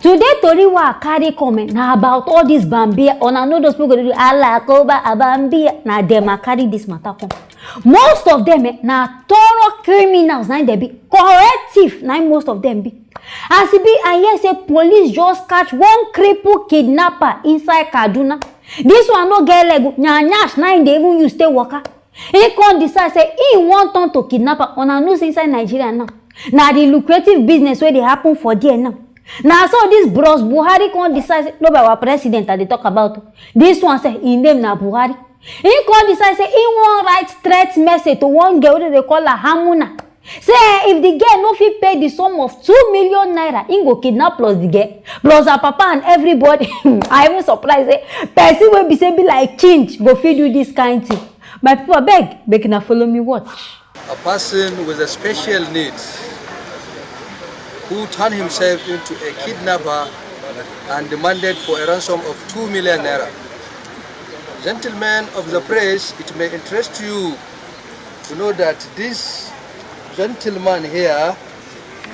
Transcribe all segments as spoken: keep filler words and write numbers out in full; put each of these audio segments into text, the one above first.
Today tori wey I carry come, eh, na about all this Bambia. Una know those people go dey do Alakoba Abambia. Na dem I carry this matter come. Most of them, eh, na thorough criminals, na im dem be. Correct thief, na im most of them be. As e be, I hear say police just catch one cripple kidnapper inside Kaduna. This one no get leg o, na nyash na im dey even use take waka. He come decide say he wan turn to kidnapper. Una know say inside Nigeria now, na the lucrative business wey dey happen for there now. Na so this Bros Buhari come decide say, no be our president I dey talk about o. This one sef, im name na Buhari. He come decide say he wan write threat message to one girl wey dem dey call her Hamuna. Say, eh, if the girl no fit pay the sum of two million naira, he go kidnap plus the girl, plus her papa and everybody. I even surprise say person wey be say be like king go fit do this kind thing. My people, abeg, make una follow me watch. A person with a special needs who turned himself into a kidnapper and demanded for a ransom of two million naira. Gentlemen of the press, it may interest you to know that this gentleman here,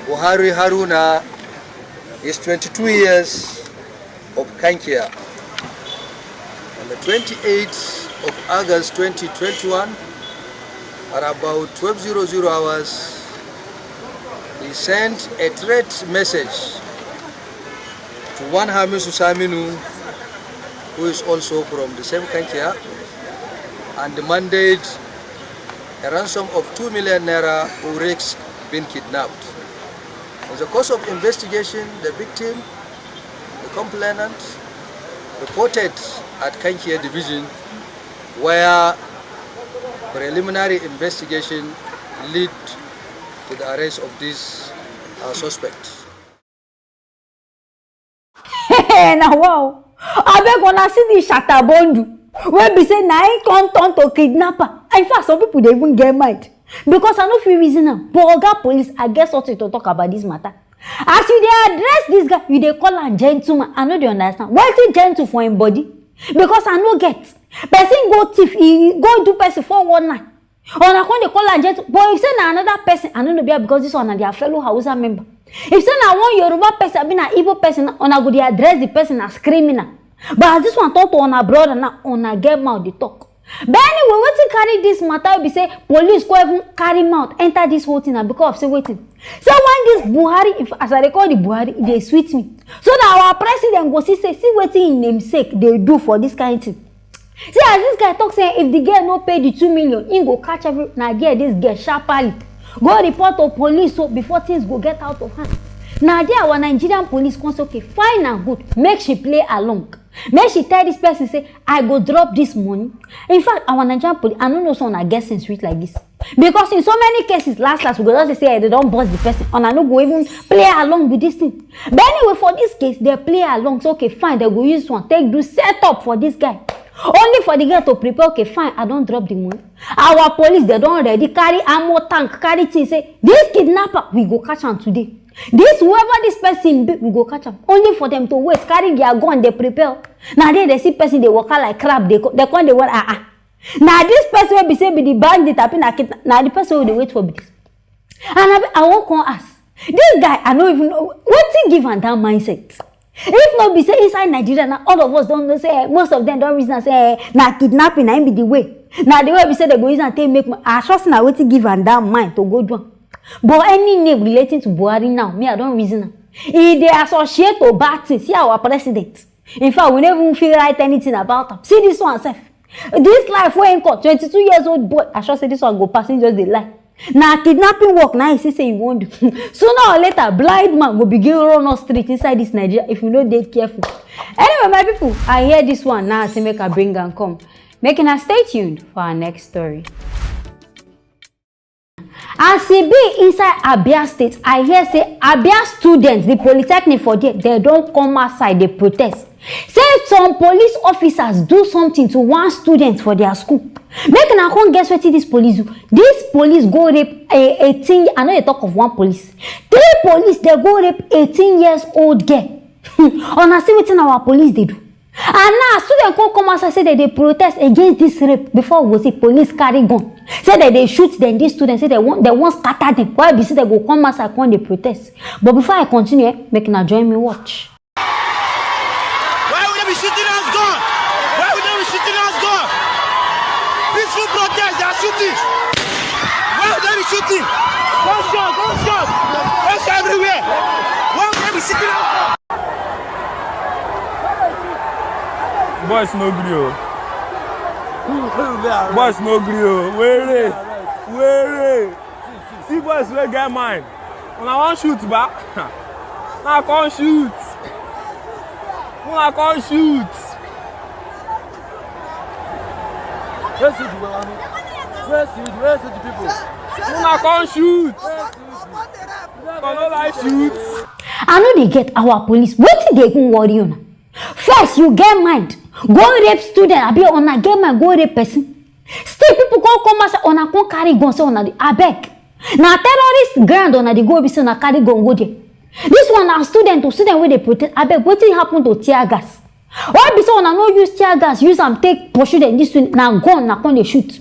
Buhari Haruna, is twenty-two years of Kankia. On the twenty-eighth of August twenty twenty-one, at about twelve zero zero hours, he sent a threat message to one Hamisu Saminu, who is also from the same Kankia, and demanded a ransom of two million naira or risks being kidnapped. In the course of investigation, the victim, the complainant, reported at Kankia Division, where preliminary investigation led to the arrest of this, uh, suspect. Na wow! Abeg, una see the shatabondu wey be say na him come turn to kidnapper. In fact, some people dey even get mind, because I no fit reason am. But oga police, I get something to talk about this matter. As you dey address this guy, you dey call am gentleman. I no dey understand wetin gentle for him body, because I no get. Person go thief, he go do person four one nine. Una come dey call am gentle, but if say na another person, I no know, because this one na their fellow Hausa member. If say na one Yoruba person, abi na Igbo person, una go dey address the person as criminal. But as this one talk to una brother now, una get mouth dey talk. But anyway, wetin carry this matter be say police come even carry mouth enter this whole thing na because of say wetin? Say when this Buhari, if, as I dey call the Buhari, e dey sweet me. So that our president go see say, see wetin im namesake dey do for this kind thing. See as this guy talk say if the girl no pay the two million, he go catch every, na there this girl sharply go report to police, so before things go get out of hand. Na there our Nigerian police come say, okay, fine and good, make she play along. Make she tell this person say, I go drop this money. In fact, our Nigerian police, I no know say una get sense reach like this. Because in so many cases, last last, we go just say, eh, they don burst the person. Una no go even play along with this thing. But anyway, for this case, they play along. So, okay, fine, they go use one, take do setup for this guy. Only for the girl to prepare, okay, fine, I don drop the money. Our police, they don ready, carry ammo tank, carry things, say, this kidnapper, we go catch am today. This, whoever this person be, we go catch am. Only for them to wait, carry their gun, they prepare. Na there they see person dey waka like crab, they co-, they come dey wonder, ah, ah. Na this person wey be say be the bandit, abi na kidna-, na the person wey dey wait for be this. And I, I wan come ask, this guy, I no even know wetin give am that mindset. If no be say inside Nigeria, na all of us don know say, eh, most of them don reason am say, eh, na kidnapping na im be the way. Na the way be say they go use am take make money. I sure say na wetin give am that mind to go do am. But any name relating to Buhari now, me, I don reason am. E dey associate to bad things. See our president. In fact, we no even fit write anything about am. See this one sef. This life wey him come, twenty-two years old boy, I sure say this one go pass, him just dey lie. Na kidnapping work na him see say he wan do. Sooner or later, blind man go begin run us street inside this Nigeria if we no dey careful. Anyway, my people, I hear this one now, I say make I bring am come. Make una stay tuned for our next story. As e be inside Abia State, I hear say Abia students, the polytechnic for there, they don come outside dey protest. Say some police officers do something to one student for their school. Make una come guess wetin this police do. This police go rape a eighteen, I no dey talk of one police. Three police, they go rape eighteen years old girl. Una see wetin our police dey do. And now, students come come outside say they dey protest against this rape. Before we go see police carry gun. Say they dey shoot them, these students, say they wan, they wan scatter them. Why be say they go come outside come dey protest? But before I continue, eh, make una join me watch. Boys no gree o. Boys no gree o. Were, were. See boys wey get mind. Una wan shoot ba? Una come shoot. Una come shoot. Where see the where see the where see the people? Una come shoot. Una no like shoot. I no dey get our police. Wetin dey even worry una? First, you get mind go rape student, abi una get mind go rape person? Still, people come come outside, una come carry gun, say una dey abeg. Na terrorist ground una dey go be say una carry gun go there. This one na student to student wey dey protest. Abeg, wetin happen to tear gas? Why be say una no use tear gas, use am take pursue dem? This thing na gun, na come dey shoot.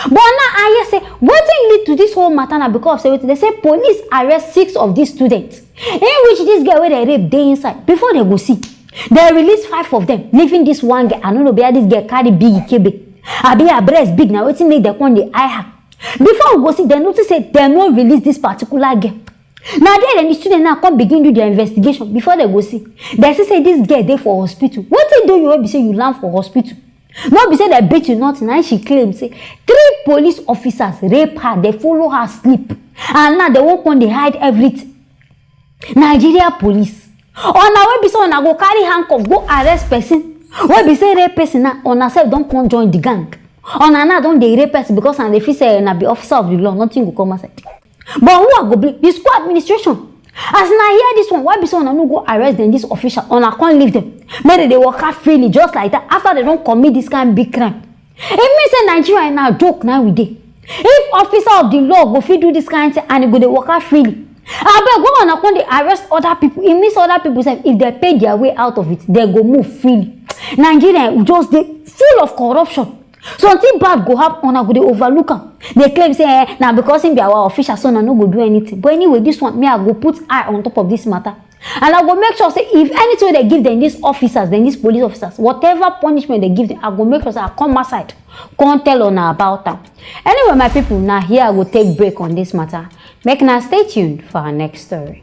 But now I hear say wetin lead to this whole matter na because of say wetin they say police arrest six of these students, in which this girl wey dem rape dey inside. Before they go see, they release five of them, leaving this one girl. I no know whether this girl carry big ikebe, abi her breast big, na wetin make dem come dey eye her. Before we go see, dem notice say dem no release this particular girl. Na there dem, the student now come begin do their investigation. Before they go see, they see say this girl dey for hospital. Wetin do you wey be say you land for hospital? No be say they beat you nothing. Na she claim say three police officers rape her, they follow her sleep, and now they wan come dey hide everything. Nigeria police, una wey be say una go carry handcuff go arrest person wey be say rape person, now una sef don come join the gang. Una now don dey rape person because una dey feel say una be officer of the law, nothing go come outside. But who I go blame? The school administration. As una hear this one, why be say una no go arrest them, this official, una come leave them, make dem dey waka freely just like that after they don commit this kind big crime? E mean say Nigeria na joke na we dey. If officer of the law go fit do this kind thing and e go dey waka freely, abeg, when una come dey arrest other people, e mean say other people sef, if they pay their way out of it, they go move freely. Nigeria just dey full of corruption. Something bad go happen, una go dey overlook am. They claim say, eh, na because him be our official, so una no go do anything. But anyway, this one, me, I go put eye on top of this matter. And I go make sure say if anything wey they give them, these officers, then these police officers, whatever punishment they give them, I go make sure say I come outside, come tell una about am. Anyway, my people, now here I go take break on this matter. Make una stay tuned for our next story.